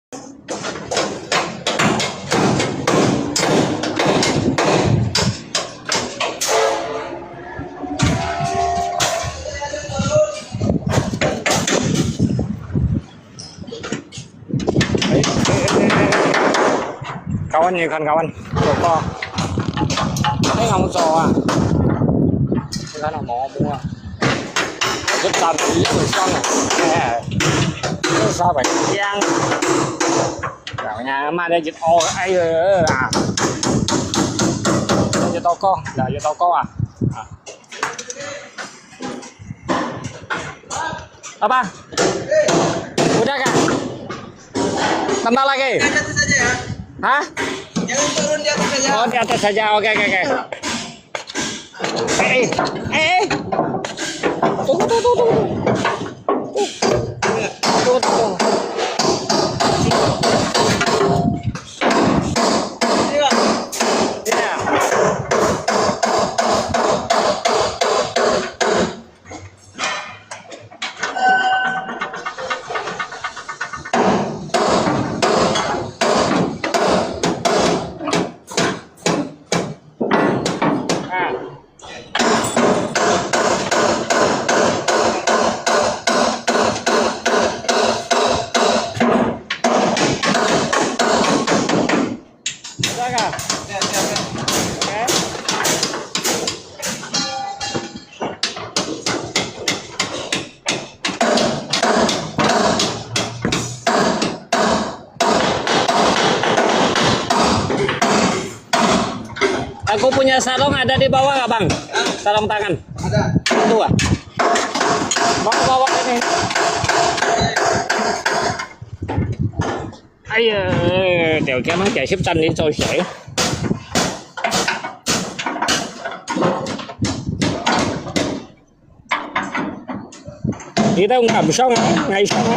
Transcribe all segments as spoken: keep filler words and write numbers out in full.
Kawan, you can kawan. Coba. Ini kamu cowok ah. Ini kan mau mua. Itu cantik itu sang. Eh. Itu siapa yang? Yang mana gitu. Oh, ayo ah. Itu toko, ya itu toko ah. Ah. Apa? Udah kah? Tambah lagi? Di atas saja ya. Hah? Jangan turun, di atas saja. Oh, di atas saja. Oke, oke, oke. Eh, eh, eh. Tunggu, tunggu, tunggu, tunggu. Tunggu, tunggu. Iya. Aku punya sarung ada di bawah, Abang. Sarung tangan. Ada. Itu ah. Mau bawa ini. Ai呀，條頸啊，幾十陣你做事。你都唔敢上啊，危險啊！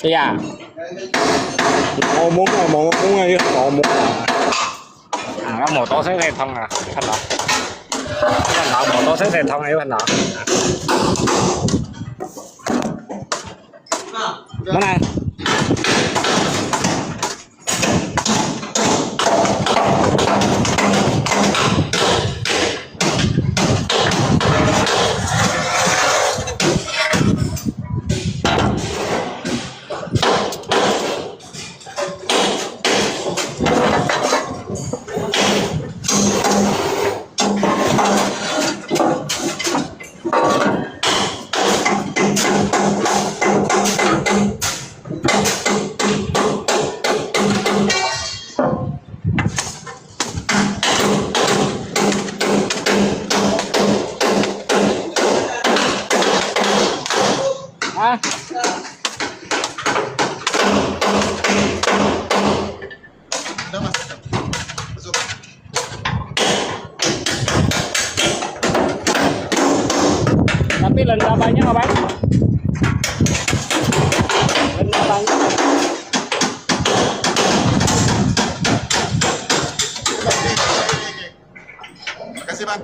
Iya. Ngomong, ngomong, ngomong aja, ngomong. Ah, kamu motor saya saya tong ah, kan lah. Kan lah, motor saya saya tong aja, kan lah. Mana? 啊。Tapi lengkap banyak apa? Lengkap banyak. Makasih, Bang.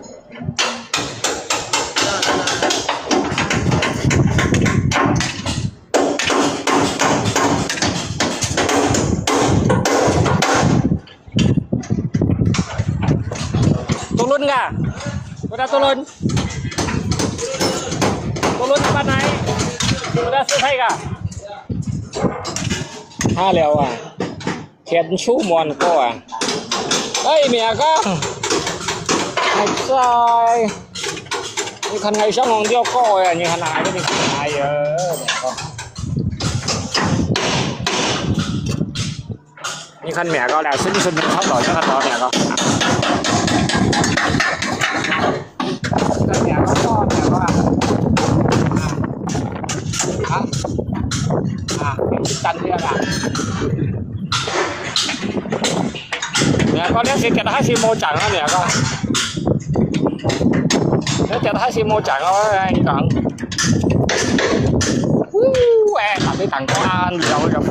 Turun ka? Udah turun? Turun apa naik? Udah selesai ka? Halo ah. 天出門過啊！哎，明哥，還在。你看𠊎想講了過啊，你看哪個你看，哎呀，明哥。你看明哥了，順順的差不多，你看到明哥。 啊，啊，啊，有一單了啦。你看，你是跌到還是無漲啊？你看，你跌到還是無漲啊？哎，你講，嗚，哎，特別當乾，你知道為什麼？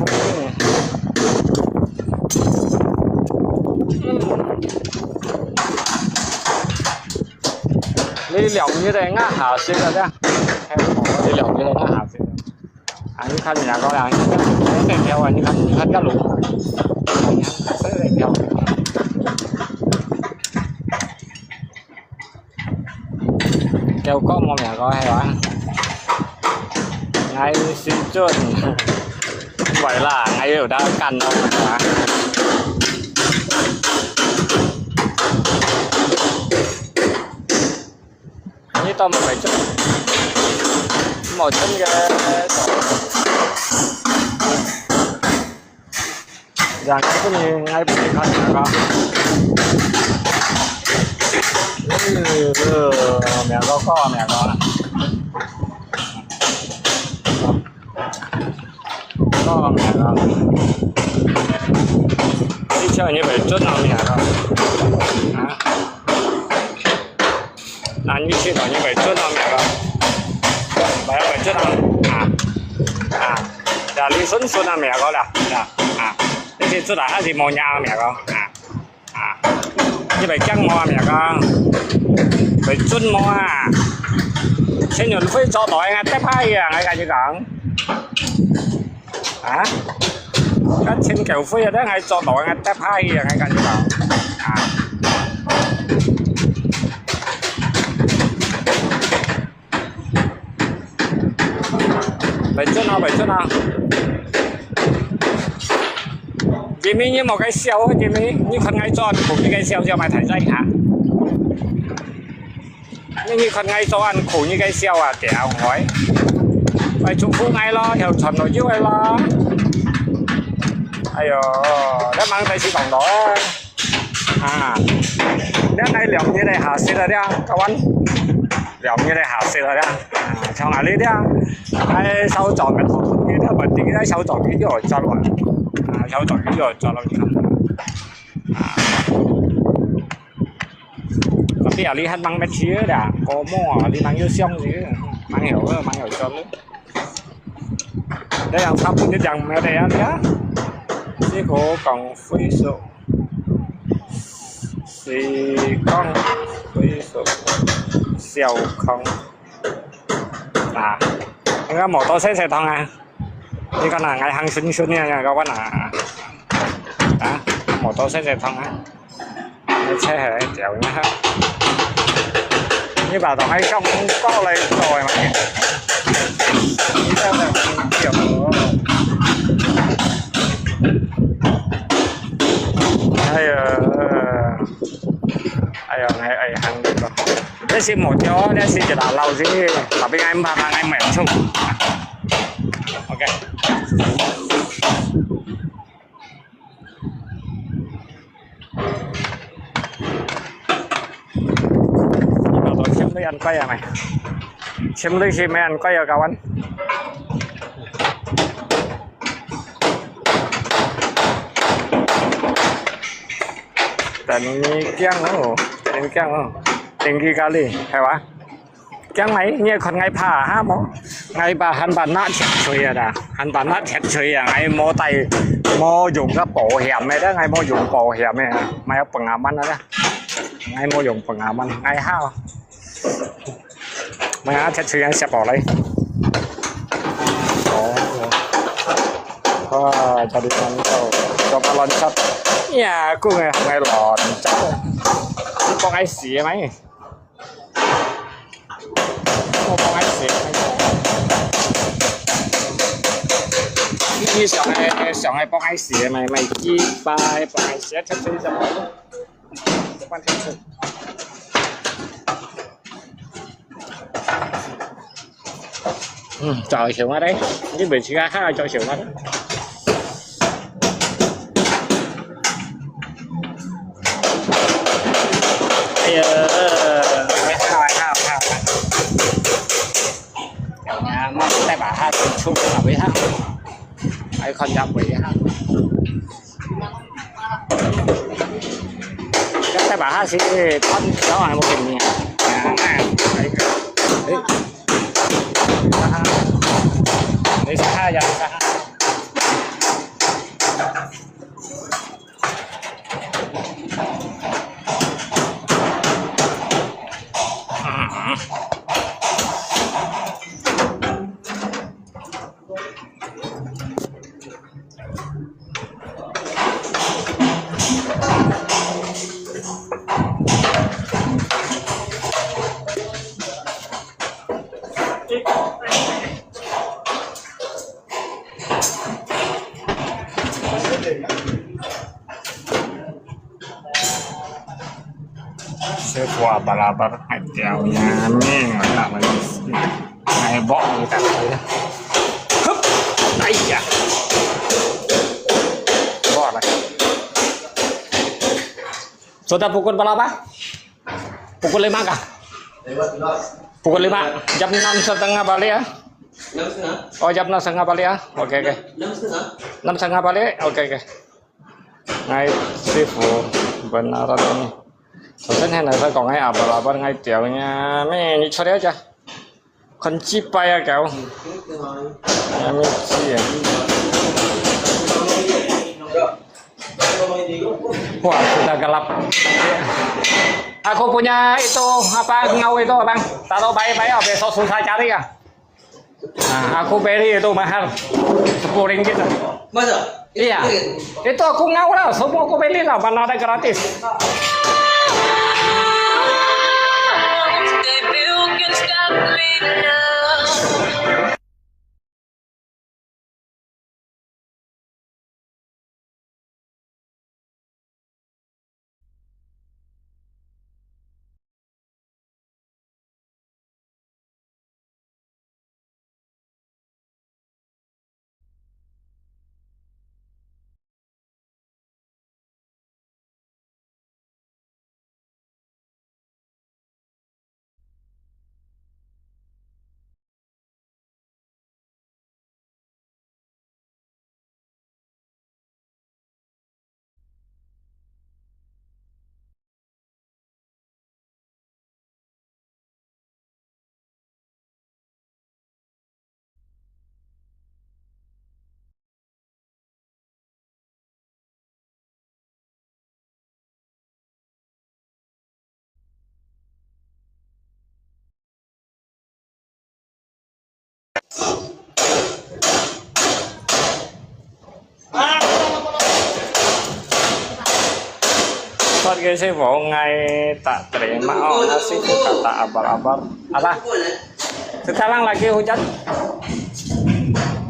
嗯。你兩日个，𠊎下雪个，這，還有你兩日个，𠊎下雪个。啊，你看人家講啦，你看，你看，你看，你看，你看，你看，你看，你看， 有講無名个係吧？𠊎時陣，毋會啦，𠊎有得揀咯，係吧？你當無會做，無真个。 Yang aku ni ngai pun ikan merah. Eh, eh, merah kau, merah. Kau merah. Ini cakap ini betul nak merah. Ha? Nah，你去到你會做到名个，會會做到啊啊，呀，你順順啊名个啦，呀啊，你去做到還是無影名个啊啊，你會驚無啊名个，會準無啊？千元會做到應該得派啊，𠊎跟你講。 啊？該千九歲啊，這還做到，該得派啊，該感覺到。啊？袂準啊，袂準啊！今晡日無該笑啊，今晡日你看𠊎做，你該笑笑，莫太在哈。 你，你看𠊎做恁苦，你該笑啊，掉開。愛祝福𠊎咯，又賺到有个咯。哎喲，這吂大事講到啊。啊，這𠊎兩日个下雪了，這，各位。兩日个下雪了，這。啊，像𠊎這，這，哎，小早个頭，你這問題，這小早就有賺了。啊，小早就有賺了，你看。啊。 Tapi ali han mang met siya da, komo ali mang yu siang siya, mang yu, mang yu chon. Ada yang sabun je yang met ya dia. Si ko kong fui so, si kong fui so, siau kong. Nah, enggak mau tahu saya saya tong ah. 你看啊，𠊎行順順个，你看啊，啊，摩托車就通啊，你車係掉咩？你把同佢相過來做个嘛？你這樣子掉哦。哎呀，哎呀，𠊎，𠊎行呢個，這是無掉，這是一個老老子，tapi𠊎毋怕，𠊎毋會衝。 OK。你把到潛水恁貴啊，咪？潛水是毋係恁貴啊，各位。等你驚哦，等你驚哦，等佢咖哩，係吧？ 驚𠊎，你看𠊎怕哈無？𠊎把，還把拿鐵錘啊啦，還把拿鐵錘啊！𠊎無帶，無用个保險个，𠊎無用保險个，買个幫阿曼啊啦，𠊎無用幫阿曼，𠊎好。買啊，鐵錘啊，射爆來。哦，哇，jadi mantap，做个亂七，呀，講个係亂七，你講个係咩？ 我幫佢寫。你上个，上个幫佢寫，買，買幾百，幫佢寫出去就好了。嗯，找熊啊嘞，你袂去啊，還要找熊啊嘞？ 哎呀，還好，還好，還好。哎呀，莫帶把它衝到尾哈，還看到尾哈。帶把它是看到還無給你啊？啊，哎，哎，哈哈，你是哈呀，哈哈。Abal-abal ngai tiau nya, ming, tak manis. Ngai bok ni tak saya. Hup, ai ya. Bok lah. Sudah pukul berapa? Pukul lima kah? Pukul lima. Jam enam setengah balik ya. Enam setengah. Oh, jam enam setengah balik ya. Oke, oke. Enam setengah. Enam setengah balik. Oke, oke. Ngai 師傅，benaran ini. 首先，現在佢講个abal-abal ngai tiau nya，咩，你出來一下。很雞掰啊，搞。還沒雞啊。Wah, sudah gelap. Aku punya itu apa, ngau itu, Abang. Taruh baik-baik, oh, besok susah cari ya. Ah, aku beli itu mahal, sepuluh ringgit lah. Masa? Iya. Itu aku ngau lah, semua aku beli lah, mana ada gratis. Buat ke sih, Bang, ngai tak terima. Oh, nasi tak abal-abal. Apa? Sekarang lagi hujan?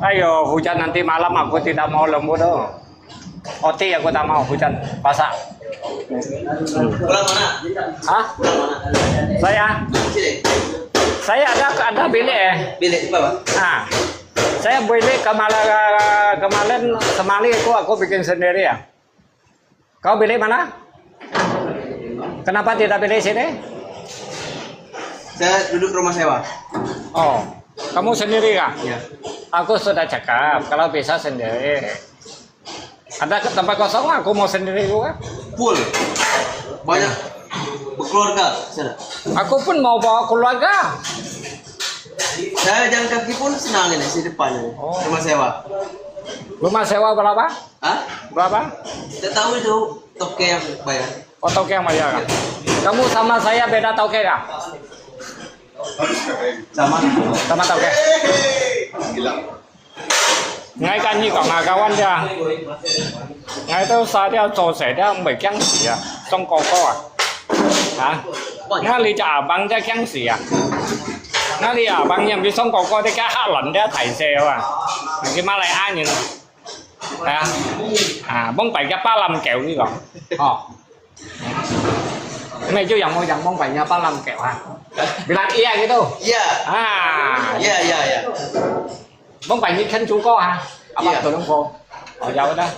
Ayo, hujan nanti malam, aku tidak mau lembur tuh. O T aku tak mau, hujan, basah. Pulang mana? Hah? Pulang mana? Saya? Sini. Saya ada, ada bilik, eh. Bilik apa, Pak? Ah. Saya bilik kemarin, kemarin semari itu aku bikin sendiri ya. Kau bilik mana? Kenapa tidak bilik sini? Saya duduk rumah sewa. Oh, kamu sendiri kah? Iya. Aku sudah cakap, kalau bisa sendiri. Ada ke-, tempat kosong, aku mau sendiri juga. Full. Banyak berkeluarga sana. Aku pun mau bawa keluarga. Saya jalan kaki pun senang ini, di depan ini. Oh. Rumah sewa. Rumah sewa berapa? Hah? Berapa? Tidak tahu itu, toke yang bayar. Oh, toke yang bayar kah? Kamu sama saya beda toke kah? Sama. Sama toke. Gila. Ngai kan ni kong ah, kawan dia. Ngai tu sa dia, 做事dia，毋會驚死啊，上高高啊。啊？Ngai li隻abang dia驚死啊。Ngai li abang yang bisa 上高高，dia驚嚇人，dia大細啊。Ngai馬來亞人啊。係啊。啊，往擺个巴lâm狗呢個。哦。 Mày chú yang mau yang mong phải nhà ba năm kẹo hả? Bilang iya gitu. Iya. Ah. Iya, iya, iya. Mong phải như khen chú có hả? Apa tuh dong po? Oh, jauh dah.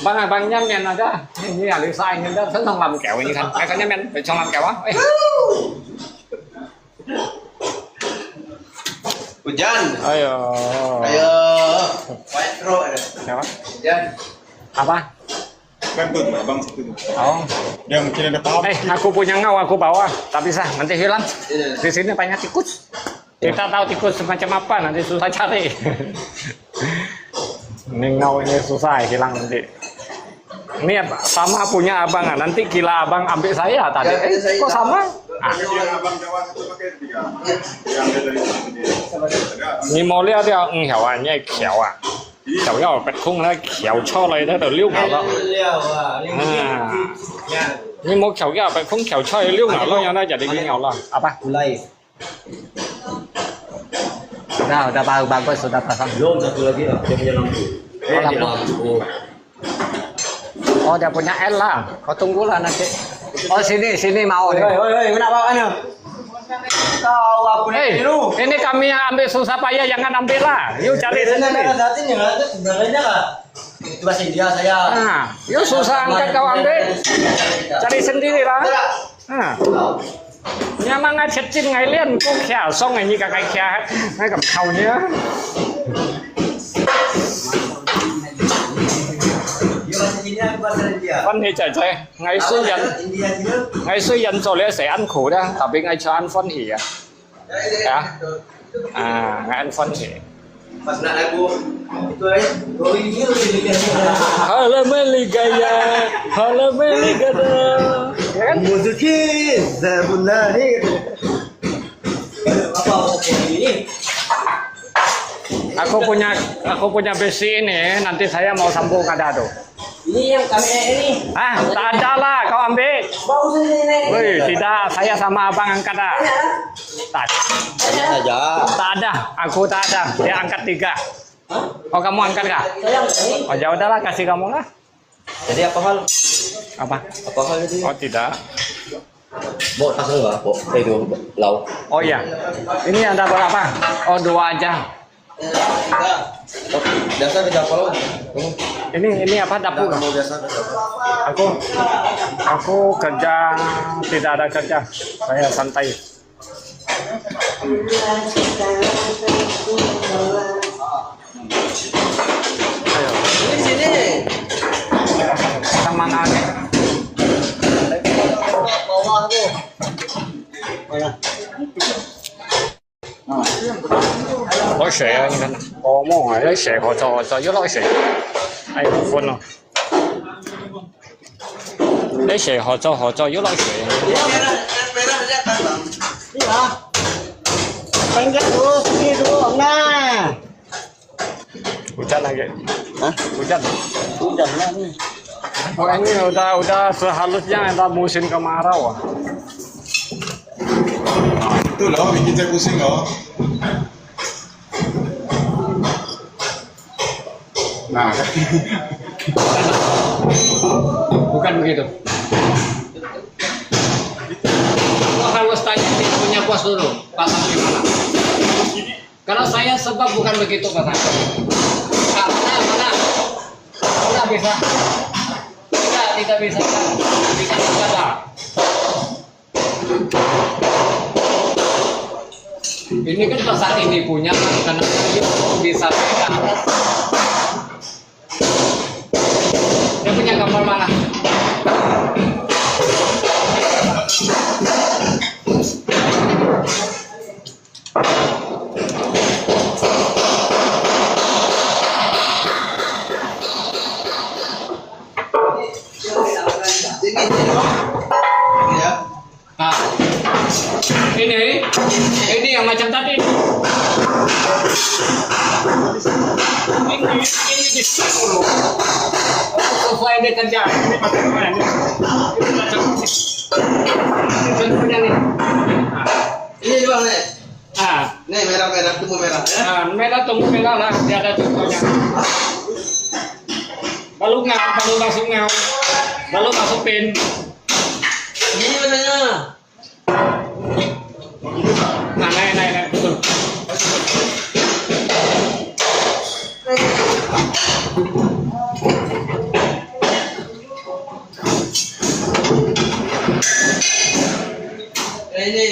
Bang, bang, nhắm nhắm aja. Ini ahli saya ini dah seneng lam kẹo ini kan. Makanya men, phải trong lam kẹo á. Eh. Hujan. Ayo. Ayo. White throat ada. Kenapa? Hujan. Apa? Kan tuh, abang situ. Oh. Dia mungkin ada paham. Eh, aku punya ngau, aku bawa. Tak bisa, nanti hilang. Iya. Di sini banyak tikus. Kita tahu tikus semacam apa, nanti susah cari. Ini ngau ini susah hilang nanti. Ini apa? Sama punya abang, ah. Nanti gila abang ambil saya tadi. Ya, eh, saya kok tahu. Sama? Ah. Yang abang Jawa itu pakai tiga. Yang ada dari sini. Ada. Ni mau lihat dia, hmm, hewan, ni kau ah. Kau ya, bet kong lah, kau cok lah, itu tu liu ngau lah. Liu ah, liu. Ah. Ya. Ni mau kau ya, bet kong kau cok liu ngau lah, yang ada jadi liu ngau lah. Apa? Gulai. Sudah, sudah bagus, bagus, sudah pasang. Belum, satu lagi lah, dia punya lampu. Eh, oh, lampu. Dia lampu. Oh, dia punya L lah. Kau tunggulah nanti. Oh, sini, sini mau ni. Oi, oi, oi, kenapa anu? Tahu aku ni. Eh, ini kami yang ambil susah payah, jangan ambil lah. You cari sendiri. Itu bahasa India saya. Ah, you susah angkat kau ambil. Cari sendiri lah. Ah. Nyaman ngai cecin ngai lian, kok kia song ngai ni ka kai kia, ngai kam kau ni. Dia bahasa India, aku bahasa India. Kan ni cai cai. Ngai su yan, ngai su yan cho le se an ko da, tapi ngai cho an fun hi ya. Ya. Ah, ngai an fun hi. Pas nak lagu itu eh, Rohingya. Hala meli gaya, hala meli gada. Ya kan? Musik sebenarnya. Apa ini? Aku punya, aku punya besi ini nanti saya mau sambung ada tu. Ini yang kami ini. Ah, tak ada lah, kau ambil. Bagus ini, ini. Woi, tidak, saya sama abang angkat dah. Ini ada. Tak, Ini ada. Tak ada, aku tak ada. Dia angkat tiga. Hah? Oh, kamu angkat kah? Saya yang ini. Oh, ya udahlah, kasih kamu lah. Jadi apa hal? Apa? Apa hal itu? Oh, tidak. Bawa tas dulu lah, bawa itu lauk. Oh iya, ini ada berapa? Oh, dua aja. Biasa kerja apa lo? Ini ini apa dapur? Kamu biasa kerja apa? Aku aku kerja tidak ada kerja, saya santai. Ayo. Ini sini. Sama nangis. Bawah tu. Mana? 落水啊！你看，哦，望啊，落水，好做好做，又落水，哎，好分哦。落水，好做好做，又落水。 Hujan lagi. Hah? Hujan. Hujan lah ni. Oh, ini udah udah sehalusnya ada musim kemarau. Ah. Itu loh, bikin saya pusing loh. Nah. Bukan begitu. Kalau harus tanya punya bos dulu, pasang di mana? Kalau saya sebab bukan begitu, Pak. Karena mana? Mana bisa? Tidak, tidak bisa. Tidak ada. Ini kan pasang ini punya, karena bisa ke atas. Dia punya gambar mana? Ah. Ini, ini yang macam tadi. Ini, ini di sini dulu. Sesuai dia kerja. Ini macam mana ni? Ini macam, ini contohnya ni. Ah. Ini juga ni. Ah. Ni merah-merah, tumbuh merah, ya? Ah, merah tumbuh merah lah, dia ada contohnya. Baru ngau, baru masuk ngau. Baru masuk pin. Ini macamnya. Nah, naik, naik, naik, betul. Ini.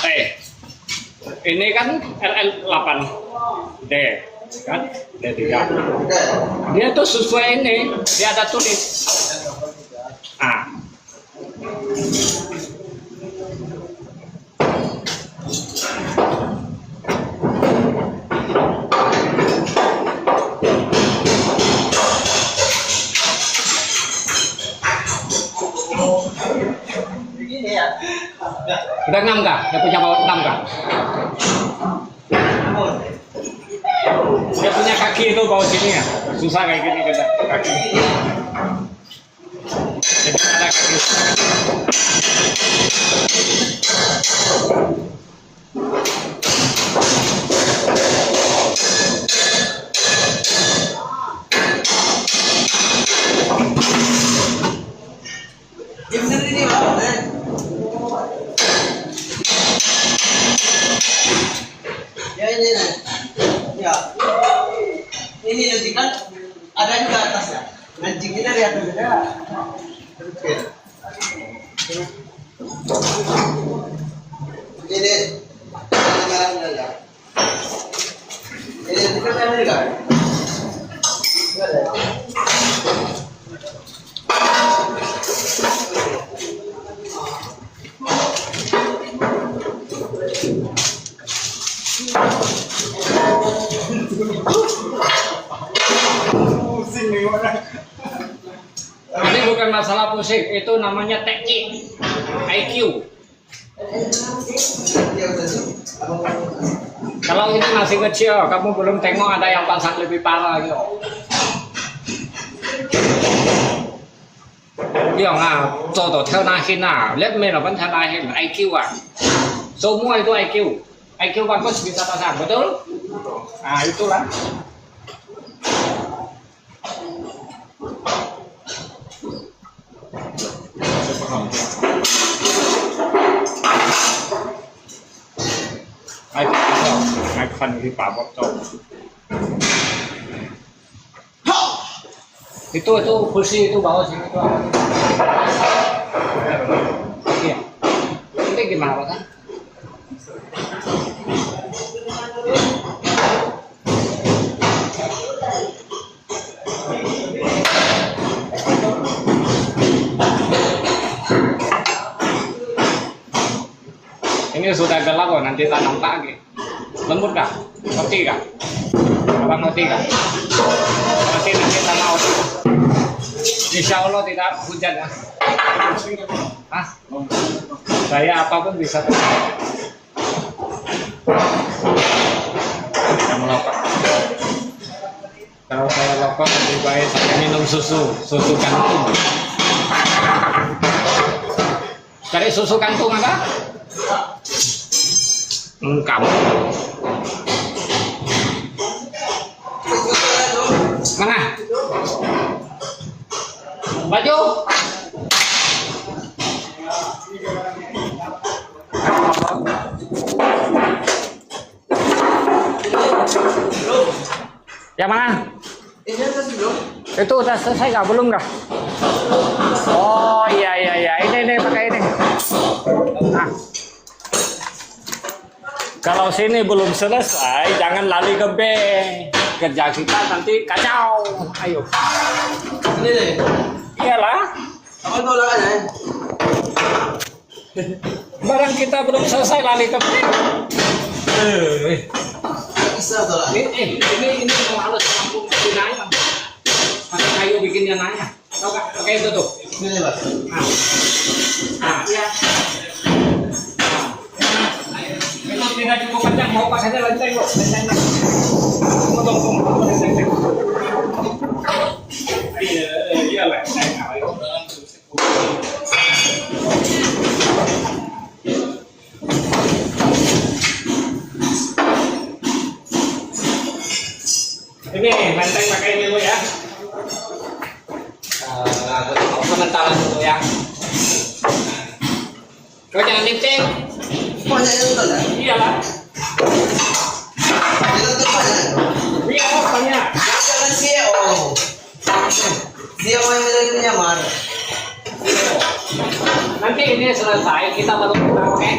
Eh, ini kan R L delapan D, kan? D tiga. Dia tuh sesuai ini, dia ada tulis. Ah. Udah enam kah? Dia punya baut enam kah? Dia punya kaki itu baut sini ya. Susah kayak gini kita kaki. Jadi ada kaki. Ya. Ini nanti kan ada juga atas ya. Nanti kita lihat dulu ya. Oke. Ini. Ini kita lihat dulu. Ini bukan masalah pusing, itu namanya teknik, I Q. Kalau ini masih kecil, kamu belum tengok ada yang pasang lebih parah gitu. 用啊，做到跳那hin啊，你没有问题那hin，I Q 啊，semua itu I Q，I Q bagus bisa pasang, betul? Ah, itulah. Saya paham. I Q, I Q 你把握到。 Itu, itu kursi itu bawa sini itu apa? Iya. Ini gimana, Pak? Ini sudah gelap, oh, nanti tak nampak lagi. Lembut kah? Roti kah? Abang roti kah? Roti nanti sama roti. Insya Allah tidak hujan ya. Hah? Saya apapun bisa. Kalau saya lapar, lebih baik saya minum susu, susu kantung. Cari susu kantung apa? Engkau. Mana? Baju? Yang mana? Ini atas belum? Itu udah selesai kah? Belum kah? Oh, iya, iya, iya. Ini, ini, pakai ini. Nah. Kalau sini belum selesai, jangan lari ke bank. Kerja kita nanti kacau. Ayo. Ini nih. Iyalah. Apa tolakan ya? Barang kita belum selesai, lari ke bank. Eh, eh. Bisa tolak. Ini, eh, ini, ini mau halus, kampung, bikin aja. Pakai kayu, bikinnya aja. Tahu nggak? Pakai itu tuh. Ini, Pak. Nah. Nah, iya. Nah. Itu tidak cukup kencang, mau pakainya lenceng, kok. Lenceng. Potong, potong, potong, lenceng. Iya, iya, lenceng. Ayo. Ini menteng pakai ini dulu ya. Eh, sementara dulu ya. Kau jangan lifting. Banyak yang nonton ya? Iyalah. Yang nonton banyak. Iya, banyak. Jangan sih, oh. Dia main itu nyaman. Nanti ini selesai, kita baru pulang, oke?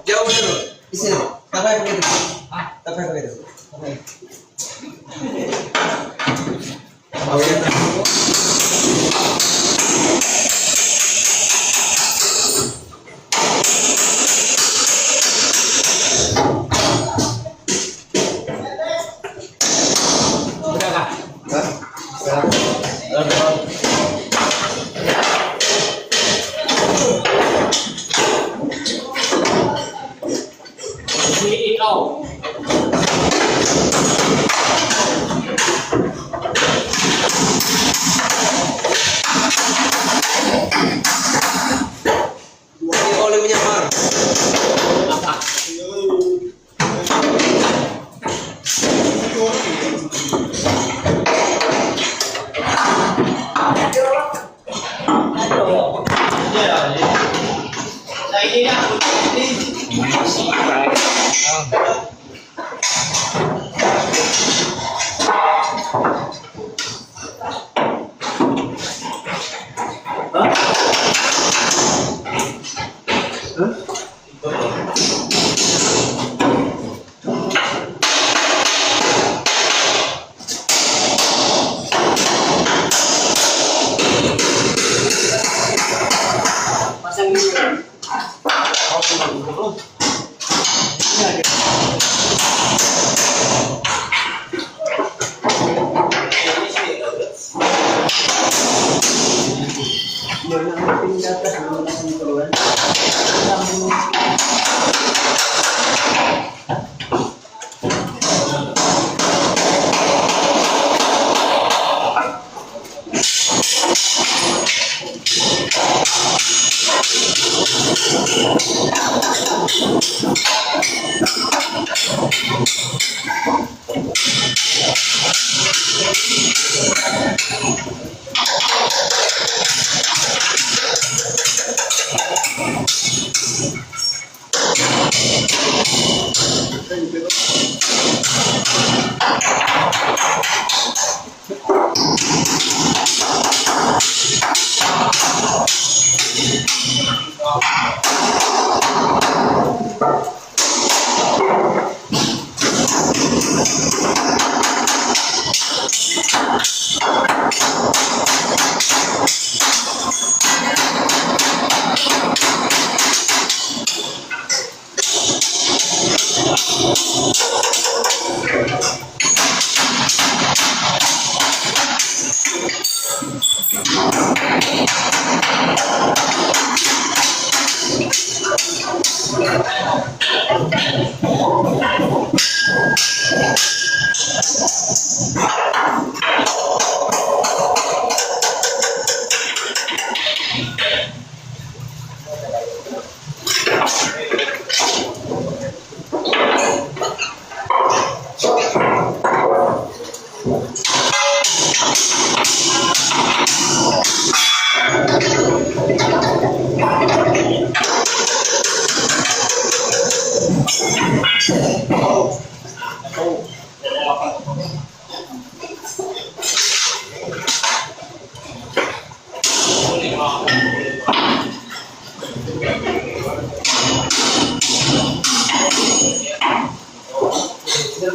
Jauh betul. Di sini, Pak. Tapai begitu. Tapai begitu. Tapai.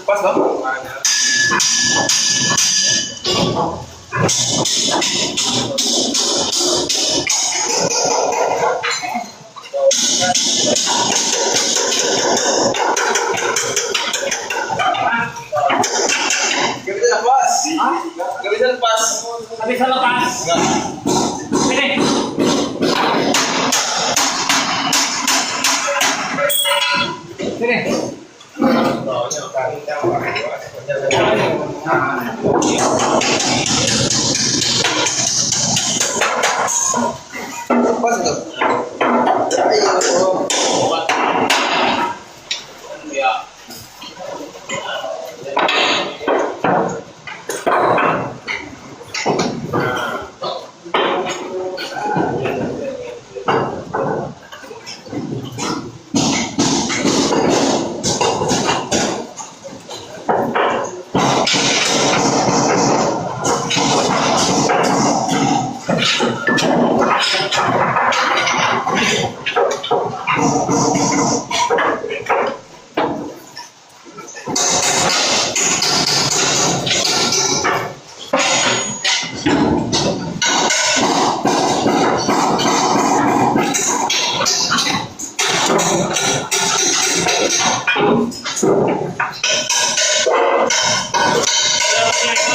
Pas, no? Gak bisa lepas. Hah? Gak bisa lepas. Gak bisa lepas. Enggak. Sini. Sini. Pas itu. Ya.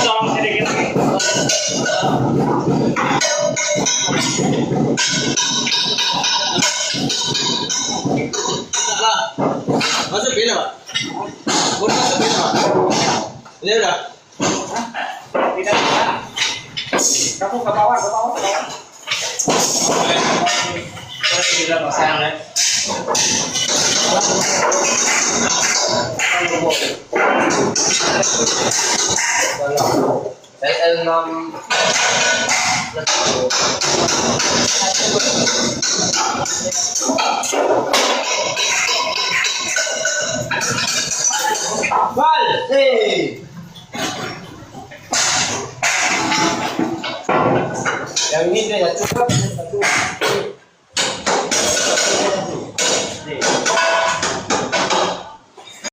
裝起来个。那是别的吧？我那是别的吧？那个。你的。Kamu ke bawah, ke bawah, ke bawah. Terus kita pasang, eh. L enam. Bal, hey. Yang ini dia, ya, cukup, cukup.